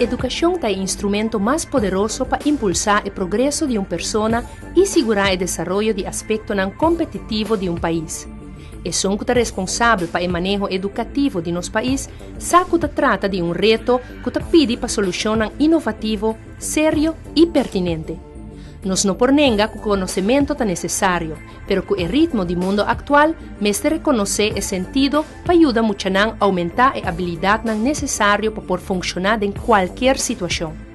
Edukashon ta e instrumento mas poderoso pa impulsá e progreso di un persona i sigurá e desaroyo di aspektonan kompetitivo di un pais. Esun ku ta responsabel pa e maneho edukativo di nos pais sa ku ta trata di un reto ku ta pidi pa solushonnan inovativo, serio i pertinente. Nos no por nenga ku konosementu ta nesesario, pero ku e ritmo di mundo aktual mester rekonosé e sentido pa yuda muchanan oumentá e abilidatnan nesesario pa por funshoná den kualkier situashon.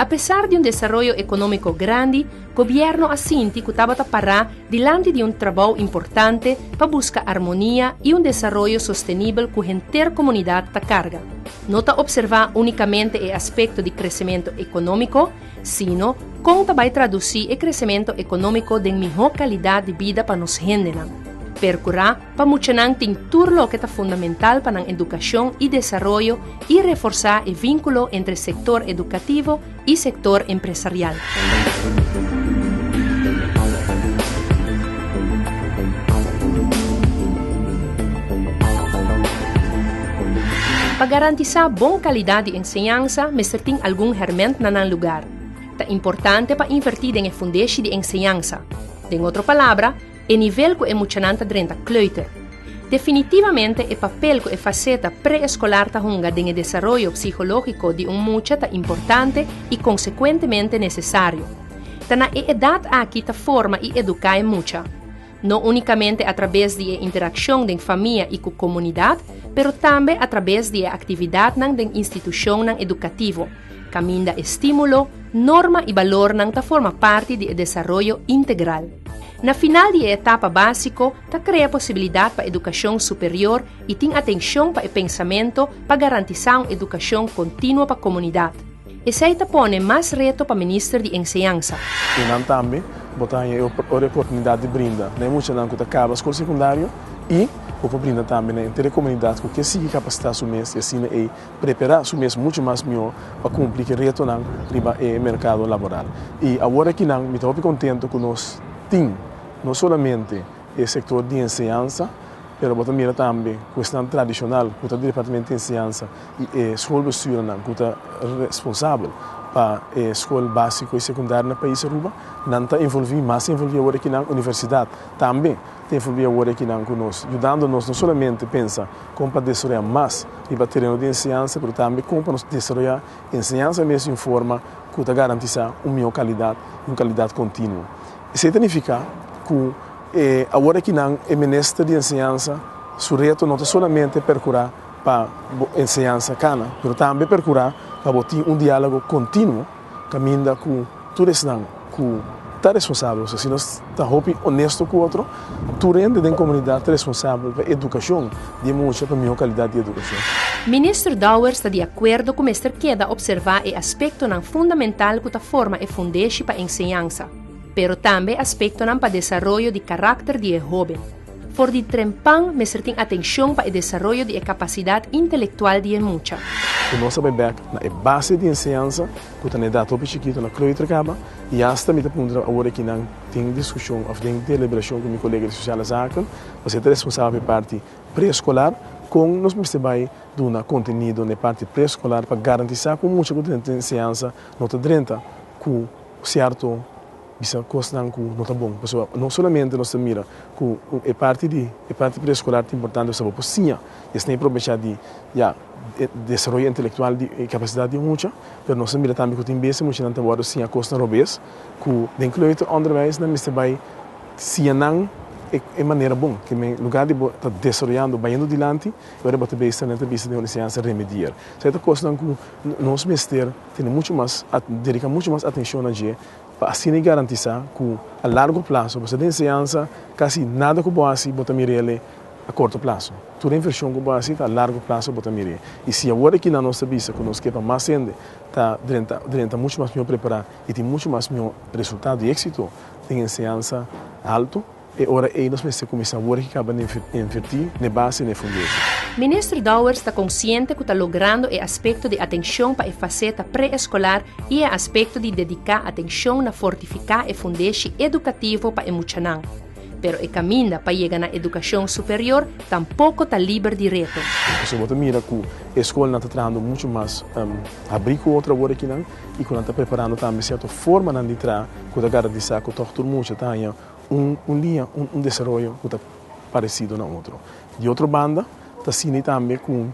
Apesar di un desaroyo ekonómiko grandi, gobièrnu a sinti ku tabata pará dilanti di un trabou importante pa buska armonia i un desaroyo sostenibel ku henter komunidat ta karga. No ta opservá únikamente e aspekto di kresementu ekonómiko, sino kon ta bai tradusí e kresementu ekonómiko den mihó kalidat di bida pa nos hendenan. Perkurá pa muchanan tin tur loke ta fundamental pa nan edukashon i desaroyo i reforsá e vínkulo entre sektor edukativo i sektor empresarial. Pa garantisá bon kalidat di enseñansa mester tin algun hèrmènt na nan lugar. Ta importante pa invertí den e fundeshi di enseñansa. Den otro palabra, E nivel ku e muchanan ta drenta kleuter. Definitivamente e papel ku e faseta pre-eskolar ta hunga den e desaroyo psikológiko di un mucha ta importante i konsekuentemente nesesario. Ta na e edat aki ta forma i eduká e mucha. No únikamente atrabes di e interakshon den famia i ku komunidat, pero tambe atrabes di e aktividatnan den institushonnan edukativo, kaminda estímulo, norma i balornan ta forma parti di e desaroyo integral. Na final di e etapa básiko ta krea posibilidat pa edukashon superior i tin atenshon pa e pensamento pa garantisá un edukashon kontinuo pa komunidat. Esei ta pone mas reto pa Minister di Enseñansa. I nan tambe bo ta haña e oportunidat di brinda na e muchanan ku ta kaba skol sekundario i bo por brinda tambe na henter e komunidat ku ke sigui kapasitá su mes i asina ei prepará su mes muchu mas mihó pa kumpli ku e retonan riba e merkado laboral. I awor akinan mi ta hopi kontentu ku nos tin no solamente e sektor di enseñansa, pero bo ta mira tambe ku esnan tradishonal ku ta di departamento di enseñansa i e skolbestuurnan ku ta responsabel pa e skol básiko i sekundario na pais Aruba, nan ta envolví, mas envolví awor akinan, universidat tambe ta envolví awor akinan ku nos, yudando nos no solamente pensa kon pa desaroyá mas riba tereno di enseñansa, pero tambe kon pa nos desaroyá enseñansa mes di un forma ku ta garantisá un mihó kalidat i un kalidat kontinuo. Esei ta nifiká ku e awor akinan e minister di enseñansa su reto no ta solamente perkurá pa bo enseñansa kana, pero tambe perkurá pa bo tin un diálogo kontinuo kaminda ku tur esnan ku ta responsabel, osea si nos ta hopi honesto ku otro, tur hende den komunidat ta responsabel pa edukashon di e mucha, pa mihó kalidat di edukashon. Minister Dowers ta di akuerdo ku mester keda opservá e aspektonan fundamental ku ta forma e fundeshi pa enseñansa, pero tambe aspektonan pa desaroyo di karakter di e hóben. For di trempan mester tin atenshon pa e desaroyo di e kapasidat intelektual di e mucha. Ku nos a bai bèk na e base di enseñansa ku ta na edat hopi chikitu na kleuter kaba i asta mi ta puntra awor aki nan den diskushon òf den deliberashon ku mi kolega di sosiale zaken pasobra e ta responsabel pa e parti preeskolar kon nos mester bai duna kontenido na e parti preeskolar pa garantisá ku mucha ku drenta enseñansa no ta drenta ku sierto Bisa kosnan ku no ta bon. Pasobra no solamente nos ta mira ku e parti di e parti preeskolar ta importante pasobra bo por siña i asina e probechá di ya e desaroyo intelektual di e kapasidat di e mucha, pero nos ta mira tambe ku tin bes e muchanan ta wòrdu siña kosnan robes ku den kleuteronderwijs nan mester bai siña nan e manera bon. Ke men lugar di bo ta desaroyando bayendo dilanti ora bo ta bes nan ta bisa den un enseñansa remedier. Esei ta kosnan ku nos mester tene muchu mas dediká muchu mas atenshon na dje Pa asina e garantisá ku a largo plaso, pasobra den enseñansa kasi nada ku bo hasi bo ta mir'el a korto plaso. Tur invershon ku bo hasi ta a largo plaso bo ta mir'é. I si awor aki nan nos ta bisa ku nos ke pa mas hende ta drenta drenta muchu mas mihó prepará i tin muchu mas mihó resultado i éksito den enseñansa haltu, E ora ei nos mester kuminsá wor ki kaba di invertí n'e base n'e fundeshi. Minister Dowers ta konsiente ku ta logrando e aspekto di atenshon pa e faseta pre-eskolar i e aspekto di dediká atenshon na fortifiká e fundeshi edukativo pa e muchanan. Pero e caminda pa yega na educacion superior tampoco ta liber di reto. Pasobra bo ta mira cu e scolnan ta trahando mucho mas habri cu otro awor akinan y cu nan ta preparando tambe cierto formanan di traha cu ta garantisa cu toch tur mucha ta haña un un liña, un un desaroyo cu ta parecido na otro. Di otro banda ta asina tambe cu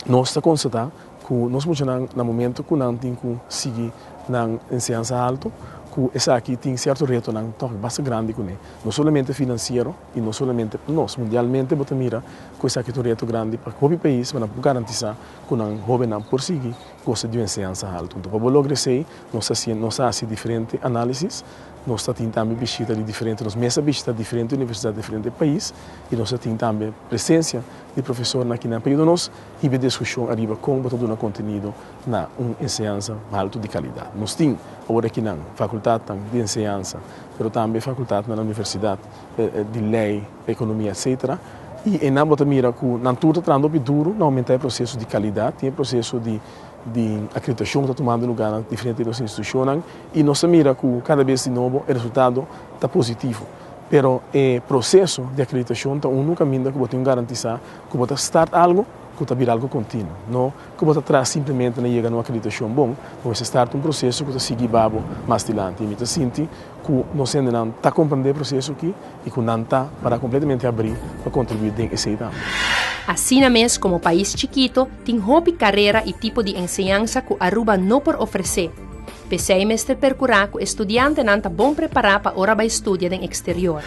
nos ta constata cu nos muchanan na momento cu nan tin cu sigui nan enseñansa halto cu esaki tin cierto retonan toch basta grandi cune, no solamente financiero y no solamente pa nos, mundialmente bo ta mira cu esaki ta un reto grandi pa hopi pais pa nan por garantisa cu nan hobennan por sigui gosa di un enseñansa halto. Enton pa bo logra esey nos ta haciendo, nos ta haci diferente analisis. Nos ta tin tambe bishita di diferente, nos mes a bishita diferente universidad, diferente pais y nos ta tin tambe presencia di profesornan akinan pa yuda nos hiba e discusion ariba con bo ta duna contenido na un enseñansa halto di calidad. Nos tin awor akinan facultadnan di enseñansa, pero tambe facultadnan na universidad di ley, economia, etcetera, y eynan bo ta mira cu nan tur ta trahando hopi duro na aumenta e proceso di calidad, tin e proceso di di akreditashon ku ta tumando lugá na diferente di nos institushonnan i nos ta mira ku kada bes di nobo e resultado ta positivo. Pero e proseso di akreditashon ta unu kaminda ku bo tin ku garantisá ku bo ta start algu ku ta bira algu kontinuo, no ku bo ta traha simplemente na yega na un akreditashon bon, bo mester start un proseso ku ta sigui babo mas dilanti. I mi ta sinti ku nos hendenan ta komprendé e proseso aki i ku nan ta pará kompletamente abrí pa kontribuí den esei tambe. Asina mes komo pais chikito tin hopi karera i tipo di enseñansa ku Aruba no por ofresé. P'esei mester perkurá ku e studiantenan ta bon prepará pa ora bai studia den eksterior.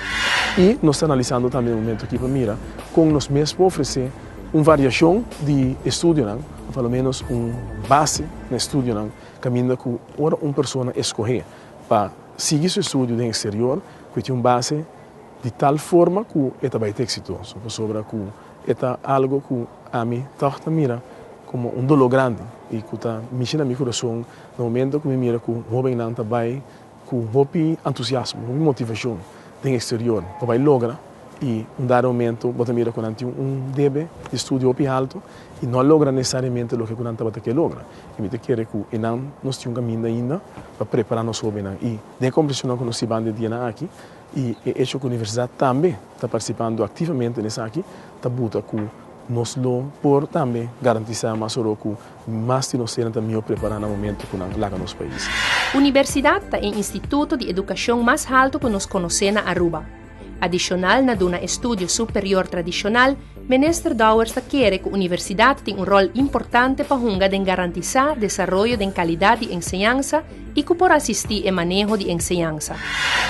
I nos ta analisando tambe e momento aki pa mira kon nos mes por ofresé un variashon di estudionan, òf a lo ménos un base na estudionan kaminda ku ora un persona eskohé pa sigui su estudio den eksterior ku e tin un base di tal forma ku e ta bai ta eksitoso, pasobra ku e ta algo ku ami tòg ta mira komo un doló grandi i ku ta mishi na mi kurason na momento ku mi mira ku hóbennan ta bai ku hopi entusiasmo, hopi motivashon den eksterior pa bai logra i un dado momento bo ta mira ku nan tin un debe di estudio hopi haltu i no a logra nesesariamente loke ku nan tabata ke logra. I mi ta kere ku einan nos tin un kaminda ainda pa prepará nos hóbennan i den e kombersashonnan ku nos tin banda e dianan aki i e echo ku universidat tambe ta partisipando aktivamente den esaki ta buta ku nos lo por tambe garantisá mas oro ku mas di nos hende ta mihó prepará na momento ku nan laga nos pais. Universidat ta e instituto di edukashon mas haltu ku nos konosé na Aruba. Adishonal na duna estudio superior tradishonal, Minister Dowers ta kere ku universidat tin un ròl importante pa hunga den garantisá desaroyo den kalidat di enseñansa i ku por asistí e maneho di enseñansa.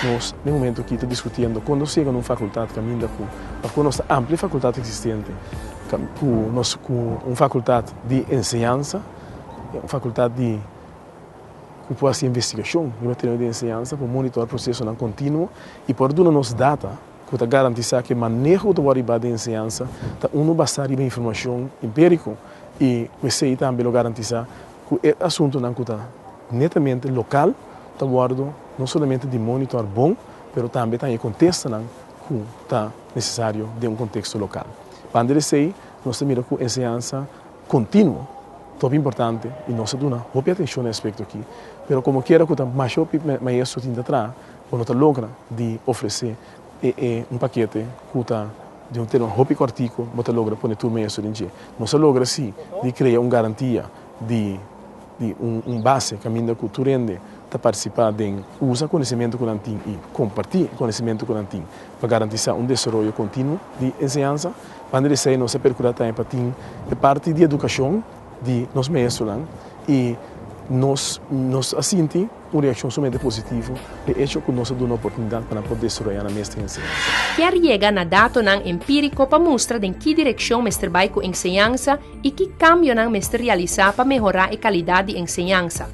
Nos den momento aki ta diskutiendo kon nos yega na un fakultat kaminda ku òf kon nos ta amplia e fakultat eksistente ku nos ku un fakultat di enseñansa, un fakultat di ku por hasi investigashon riba tereno di enseñansa, por monitor prosesonan kontinuo i por duna nos data ku ta garantisá ku e maneho ku ta wòrdu riba den enseñansa ta unu basá riba informashon empíriko i ku esei tambe lo garantisá ku e asuntunan ku ta netamente lokal ta wòrdu no solamente di monitor bon pero tambe ta haña e kontestanan ku ta nesesario den un konteksto lokal. Banda di esei nos ta mira ku enseñansa kontinuo ta hopi importante i nos ta duna hopi atenshon na e aspekto aki pero komokiera ku ta masha hopi maestro tin ta traha bo no ta logra di ofresé e e un pakete ku ta di un tereno hopi kòrtiku bo ta logra pone tur maestro den dje. Nos a logra si di krea un garantia di di un un base kaminda ku tur hende ta partisipá den usa konosementu ku nan tin i kompartí e konosementu ku nan tin pa garantisá un desaroyo kontinuo di enseñansa. Banda di esei nos a perkurá tambe pa tin e parti di edukashon di nos maestronan i nos nos a sinti Un reakshon sumamente positivo p'e echo ku nos a duna oportunidat pa nan por desaroyá nan mes den enseñansa. Kier yega na datonan empíriko pa mustra den ki direkshon mester bai ku enseñansa i ki kambionan mester realisá pa mehorá e kalidat di enseñansa.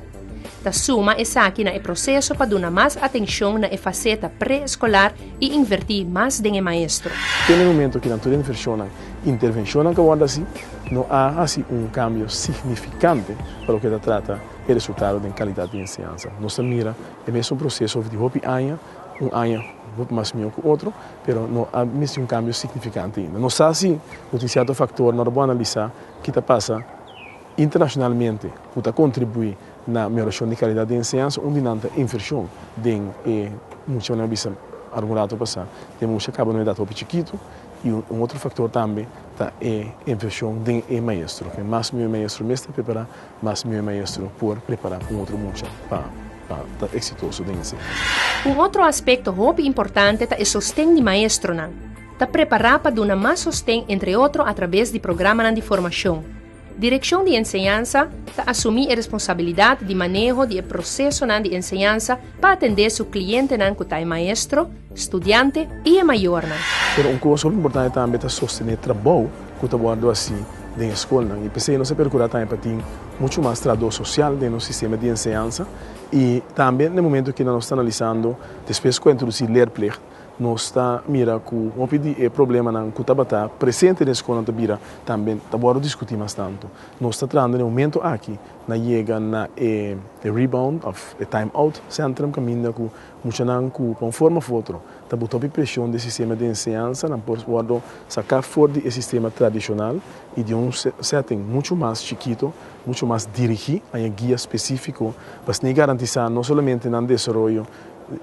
Ta suma esaki na e proseso pa duna mas atenshon na e faseta pre-eskolar i invertí mas den e maestro. Te na e momento ki nan tur invershonnan, intervenshonnan ku a wòrdu hasi, no a hasi un kambio signifikante pa loke ta trata e resultado den kalidat di enseñansa. Nos ta mira e mesun proseso over di hopi aña, un aña hopi mas mihó ku otro, pero no a mester un kambio signifikante ainda. Nos sa si ku tin sierto faktor no ta bo analisá ki ta pasa internashonalmente ku ta kontribuí na mehorashon di kalidat di enseñansa, un di nan ta invershon den e muchanan bisa. Algun rato pasa, e mucha caba na un edad hopi chikito y un otro factor tambe ta e inversion den e maestro. Ke mas miho e maestro mes ta prepara, mas miho e maestro por prepara un otro mucha pa ta exitoso den enseñansa. Un otro aspecto hopi importante ta e sosten di maestronan. Ta prepara pa duna mas sosten entre otro a traves di programanan di formacion. Direkshon di Enseñansa ta asumí e responsabilidat di maneho di e prosesonan di enseñansa pa atendé su klientenan ku ta e maestro, studiante i e mayornan. Pero un kos hopi importante tambe ta sostené trabou ku ta wòrdu hasí den e skolnan i p'esei nos a perkurá tambe pa tin muchu mas trahadó sosial den nos sistema di enseñansa i tambe na e momento ku nos ta analisando despues ku a introdusí leerplicht Nos ta mira ku hopi di e problemanan ku tabata presente den skolnan ta bira tambe ta wòrdu diskutí mas tantu. Nos ta trahando den e momento aki na yega na e rebound òf e time out centrum kaminda ku muchanan ku pa un forma òf otro ta buta hopi preshon di e sistema di enseñansa nan por wòrdu saká for di e sistema tradishonal i di un setting muchu mas chikito, muchu mas dirigí, haña guia spesífiko pa asina garantisá no solamente nan desaroyo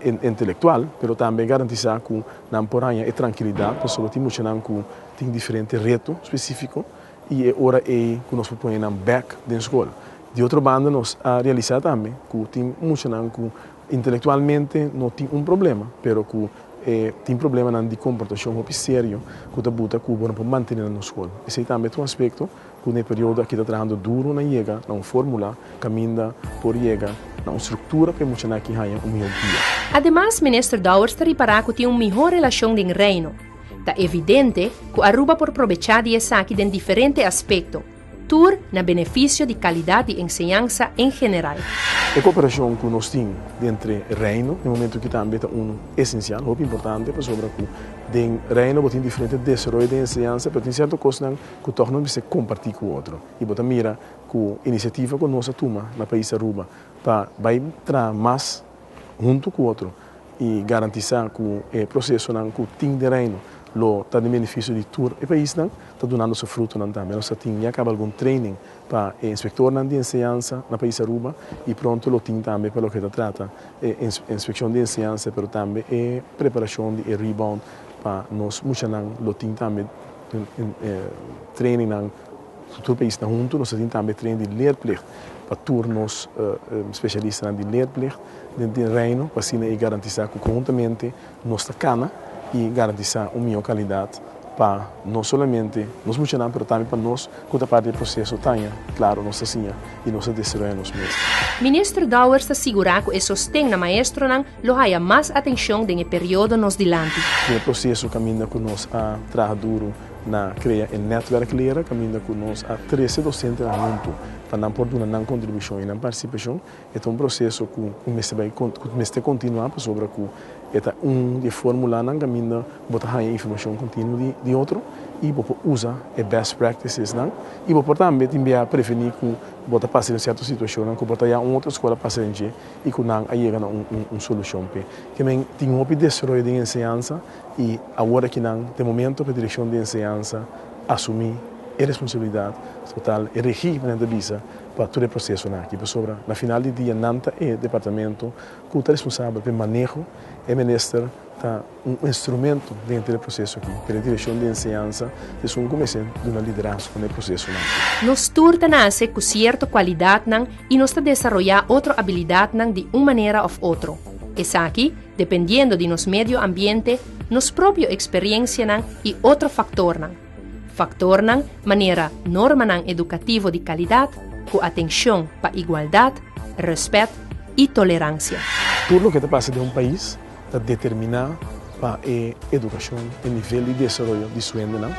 intelectual, pero tambe garantisa cu nan por haña e trankilidad, pasobra tin muchanan cu tin diferente reto specifico y e ora ey cu nos por pone nan bek den scol. Di otro banda nos a realisa tambe cu tin muchanan cu intelectualmente no tin un problema, pero cu tin problemanan di comportacion hopi serio cu ta buta cu bo no por mantene nan na scol. Esey tambe ta un aspecto cu na e periodo aki ta trahando duro na yega na un formula caminda por yega na un structura pa e muchanan aki haña un mihó guia. Ademas, Minister Dowers ta ripará cu tin un mihó relacion den Reino. Ta evidente cu Aruba por probechá di esaki den diferente aspecto, tur na beneficio di calidad di enseñansa en general. E cooperacion cu nos tin dentre Reino den momento aki tambe ta uno esencial, hopi importante, pasobra cu den Reino bo tin diferente desaroyo den enseñansa, pero tin cierto cosnan cu tog no mester comparti cu otro. Y bo ta mira cu iniciativa cu nos a tuma na pais Aruba pa bay traha mas hunto cu otro y garantisa cu e procesonan cu tin den Reino lo ta den beneficio di tur e paisnan, ta dunando su frutonan tambe. Nos a tin ya caba algun training pa e inspectornan di enseñansa na pais Aruba y pronto lo tin tambe pa loke ta trata e inspeccion di enseñansa pero tambe e preparacion di e rebound pa nos muchanan lo tin tambe trainingnan tur paisnan huntu. Nos ta tin tambe training di leerplicht pa tur nos specialistanan di leerplicht den den Reino pa asina e garantisa cu conhuntamente nos ta cana y garantisa un miho calidad pa no solamente nos muchanan pero tambe pa nos cu ta parti di e proceso taña claro nos ta siña y nos ta desaroya nos mes. Minister Dowers ta sigura cu e sosten na maestronan lo haya mas atencion den e periodo nos dilanti. Den e proceso caminda cu nos a traha duro na crea e netwerk lera caminda cu nos a trece docentenan hunto pa nan por duna nan contribucion y nan participacion, e ta un proceso cu mester bay cu mester continua pasobra cu e ta un di e formulanan caminda bo ta haya informacion continuo di otro y bo por usa e best practicesnan y bo por tambe tin bia preveni cu bo ta pasa den cierto situacionnan cu bo ta ya un otro escuela pasa den dje y cu nan a yega na un solucion p'e. Ke men tin hopi desaroyo den enseñansa y awor aki nan ta e momento pa e direccion di enseñansa asumi e responsabilidad total, e regi nan ta bisa, pa tur e procesonan aki. Pasobra na final di dia nan ta e departamento cu ta responsabel p'e maneho, e minister ta un instrumento den e proceso aki, pero e direccion di enseñansa ta esun cu mester duna liderazgo na e procesonan aki. Nos tur ta nace cu cierto cualidadnan y nos ta desaroya otro abilidadnan di un manera of otro. Esaki, dependiendo di nos medio ambiente, nos propio experiencianan y otro factornan. Factornan manera normanan educativo di calidad cu atencion pa igualdad, respet y tolerancia. Tur loke ta pasa den un pais ta determiná pa e edukashon, e nivel di desaroyo di su hendenan.